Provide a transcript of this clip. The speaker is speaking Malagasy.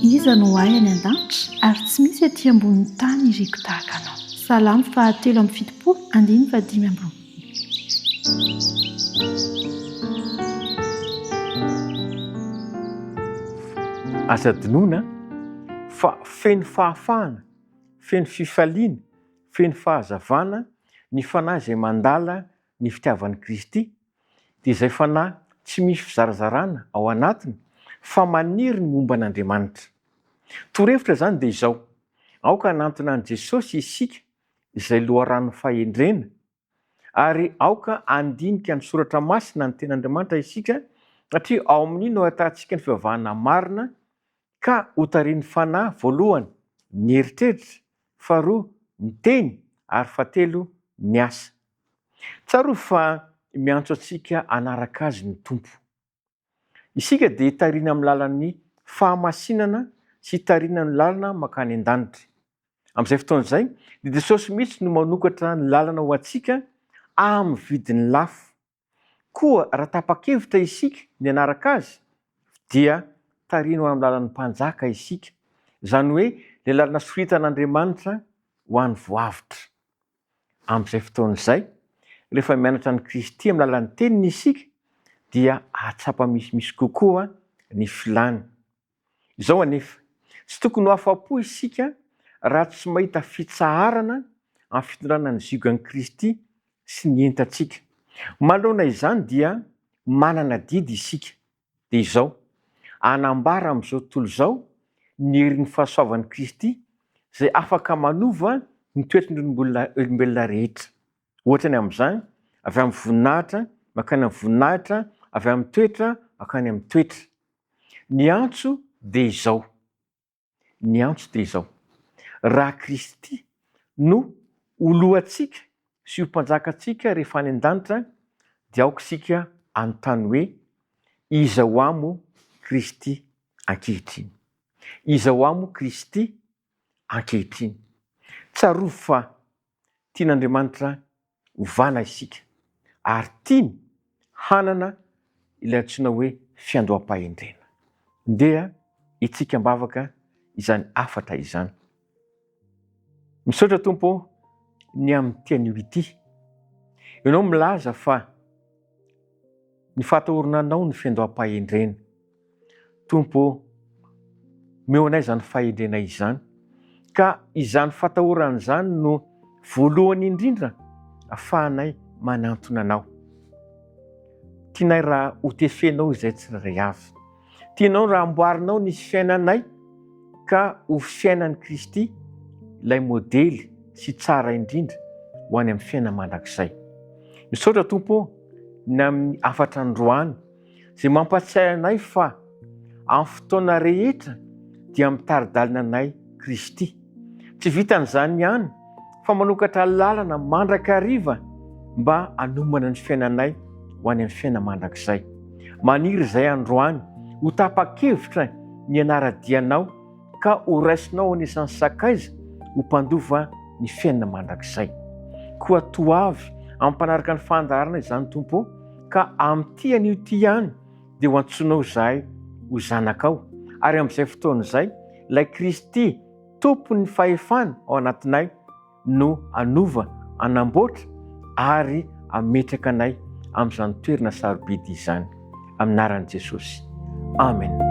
Iza no ahy any an-danitra, ary tsy misy ety ambonin'ny tany iriko tahaka Anao. Salamo faha 73 andininy faha 25. Aza adinoina fa feno fahafahana, feno fifaliana, feno fahazavana ny fanahy izay mandala ny fitiavan'i Kristy, dia izay fanahy tsy misy fizarazarana ao anatiny fa maniry ny momba an'Andriamanitra. Torohevitra izany dia izao, aoka hanantona an'i Jesosy isika izay loharanon'ny fahendrena, ary aoka handinika ny Soratra Masina, ny Tenin'Andriamanitra isika, satria ao amin'io no ahitantsika ny fivavahana marina, ka hotarihin'ny Fanahy, voalohany, ny eritreritra, faharoa, ny teny, ary fahatelo, ny asa. Tsarovy fa miantso antsika hanaraka Azy ny Tompo. Isika dia tarihina amin'ny lalan'ny fahamasinana sy tarihina ny lalana mankany an-danitra. Amin'izay fotoana izay, dia Jesosy mihitsy no manokatra ny lalana ho antsika amin'ny vidiny lafo. Koa raha tapa-kevitra isika ny hanaraka Azy, dia tarihina ho amin'ny lalan'ny Mpanjaka isika, izany hoe ilay lalana soritan'Andriamanitra ho an'ny voavotra. Amin'izay fotoana izay, rehefa mianatra an'i Kristy amin'ny alalan'ny Teniny isika, dia hahatsapa misimisy kokoa ny filàny. Izao anefa, tsy tokony ho afa-po isika raha tsy mahita fitsaharana amin'ny fitondrana ny ziogan'i Kristy sy ny entantsika. Manoloana izany dia manana adidy isika. dia izao, hanambara amin'izao tontolo izao ny herin'ny fahasoavan'i Kristy izay afaka manova ny toetry ny olombelona rehetra. Ohatra ny amin'izany, avy amin'ny voninahitra mankany amin'ny voninahitra, avy amin'ny toetra mankany amin'ny toetra. Ny antso dia izao. Ny antso dia izao, raha Kristy no ho lohantsika sy ho mpanjakantsika rehefa any an-danitra dia aoka isika hanontany hoe, Iza ho ahy moa Kristy ankehitriny? Iza ho ahy moa Kristy ankehitriny? Tsarovy fa tian'Andriamanitra ovana isika ary tiany hanana ilay antsoina hoe fiandoham-pahendrena. Ndeha hitsika am-bavaka izany hafatra izany. Misaotra Tompo ô ny amin'ity anio ity. Ianao milaza fa ny fahatahorana Anao no fiandoham-pahendrena. Tompo ô, omeo anay izany fahendrena izany, ka izany fatahorana izany no voalohany indrindra afahanay manantona Anao. Tianay raha ho tefenao izay tsirairay avy. Tianao raha amboarinao ny fiainanay ka ho fiainan'i Kristy ilay modely sy tsara indrindra ho any amin'ny fiainana mandrakizay. Misaotra Tompo ô, ny amin'ny hafatra androany. Izay mampatsiahy anay fa amin'ny fotoana rehetra dia mitari-dalana anay Kristy. Tsy vitan'izany ihany fa manokatra lalana mandrakariva mba hanomana ny fiainanay ho any amin'ny fiainana mandrakizay. Maniry izay androany ho tapa-kevitra ny hanara-dia Anao ka ho raisinao ho anisan'ny sakaiza ho mpandova ny fiainana mandrakizay. Koa toavy ampanaraka ny fandaharana izany Tompo ô, ka amin'ity anio ity ihany dia ho antsoinao izahay ho zanakao, ary amin'izay fotoana izay ilay Kristy Tompon'ny fahefana ao anatinay no hanova, hanamboatra ary hametraka anay amin'izany toerana sarobidy izany. Amin'ny anaran'i Jesosy. Amen.